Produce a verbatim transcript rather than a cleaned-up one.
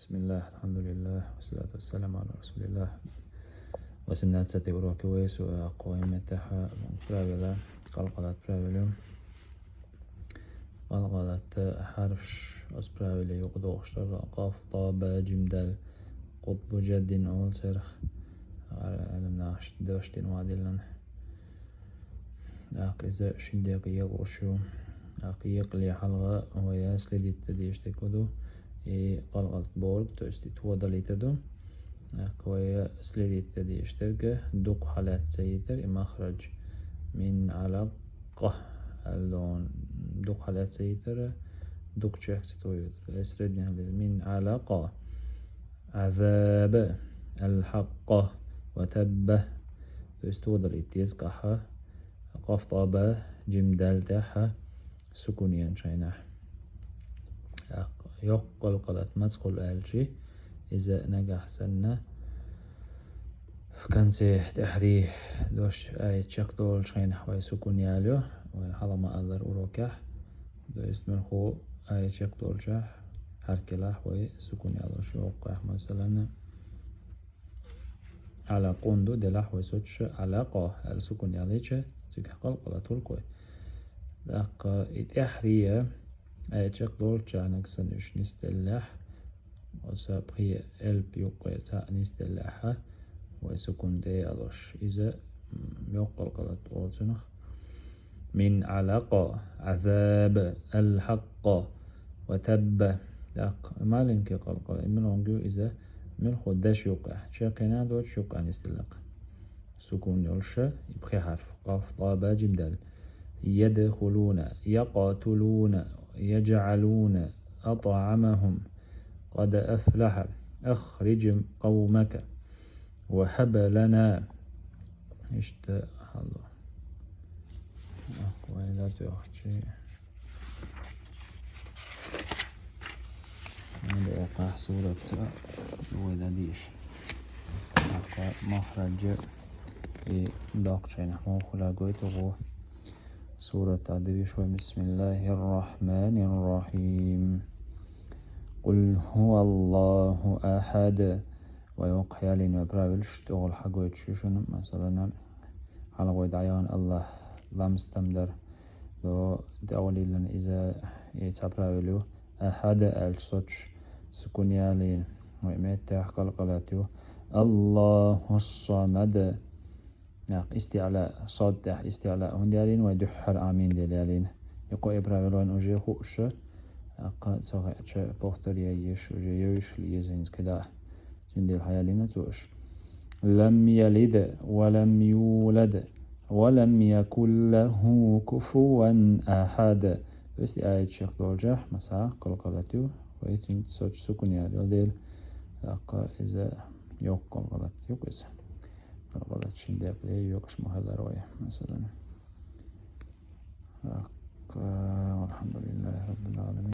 بسم الله، الحمد لله، والصلاة والسلام على رسول الله. Восемнадцатый урок вай со, э, къоиметтаха правила, къалкъалат правила. Къалкъалат хьарфаш, оцу правила юкъа дохуш дара къаф, тӀа, ба, жим, дал. Къутбу жаддин олу церах, Ӏаламнаха дашдина ма диллина. ТӀаккха иза шин декъе екъалуш ю. ТӀаккха екъале хьалха вай следить дан дезаш дерг хӀун ду? И къалкъалат бохург, то есть и тодалийтар ду. ТӀаккха вай следить дан дезаш дерг дукха хьалаьцна ца йитар, и махрадж. Мин Ӏалакъа аьлла дукха хьалаьцна ца йитар, дукха чехка ца тойойтар. Средний хьалдеза. Мин Ӏалакъа. Ӏазаба, алхьакъа ва табба. То есть тодалийта деза къаьхьа, къаф, тӀа, ба, жим, дал тӀехьа сукун еанчу хенахь. ТӀаккха йоккха къалкъалат маца хуьлу аьлча, иза нагахь санна в конце тӀаьхьарий дош аят чекхдолучу хенахь вай сукун ялайо, вай хьалха ма-аллара урокехь. То есть муьлхха аят чекхдолчохь, хьаркелахь вай сукун ялош йоккхахь, масалан, Ӏалакъун ду, делахь вай соцуш Ӏалакъа аьлла сукун ялийча, цигахь къалкъалат хуьлу-кх вай. ТӀаккха и тӀаьхьарий аят чекхдолчу нагахь санна уьш нисделлехь, оцу пхи элп юккъера цхьаъ нисделлехь, вай сукун тӀе а ялош. Иза, м, йоккха къалкъалат олу цунах. Мин Ӏалакъа, Ӏазаба, алхьакъа ва табба. ТӀаккха маленький къалкъала, и муьлханиг ю иза, муьлхха даш юккъехь, чекхйина доцуш юккъехь нисделла-кх. Сукун йолуш и пхи хьарф. Къаф, тӀа, ба, жим, дал. Ядхулуна, якътулуна, яжӀалуна, атӀӀамахум, къад афлахьа, ахриж къавмака. Ва хьаба лана. Иштта хьалла. Вай ла тоьхчи. Ада окъахь сурат вай ладийш. Аккха махраджа и доккхачайна хьо хуьлуш гойту гӀо. Сурат а девиш вай. Бисмиллахир-рахманир-рахим. Къул хӀуваллаху ахьад. Вай воккха ялийна вай правилаш тӀехула хьагойтуш ю шуна, масалана, хьалха вай дӀаяхана Аллахь ламаз там дар, до тӀехулийлина иза, и цхьа правил ю, ахьада аьлча соцуш сукун ялийна, вай меттехь къалкъалат ю, Аллаху самад. ТӀаккха истиъла, сод тӀехь истиъла хӀунда ялийна, вай дуьххьара амин дела ялийна. И кхо и правил вайна уже хууш, тӀаккха ца хиъча повторять еш, уже йойуш еза хӀинца кхидӀа. Цундела хьаялийна цо уьш. Лам ялид ва лам юлад ва лам якул лаху куфуван ахьад. То есть аят чекхдолчохь, масала, къалкъалат ю, вай цуьнца соцуш сукун ялайо дела, тӀаккха иза йоккха къалкъалат ю иза. Къалкъалат шин декъе йоькъуш ма хилара вай, масалан. ТӀаккха, валхьамдулиллахи раббил Ӏаламин.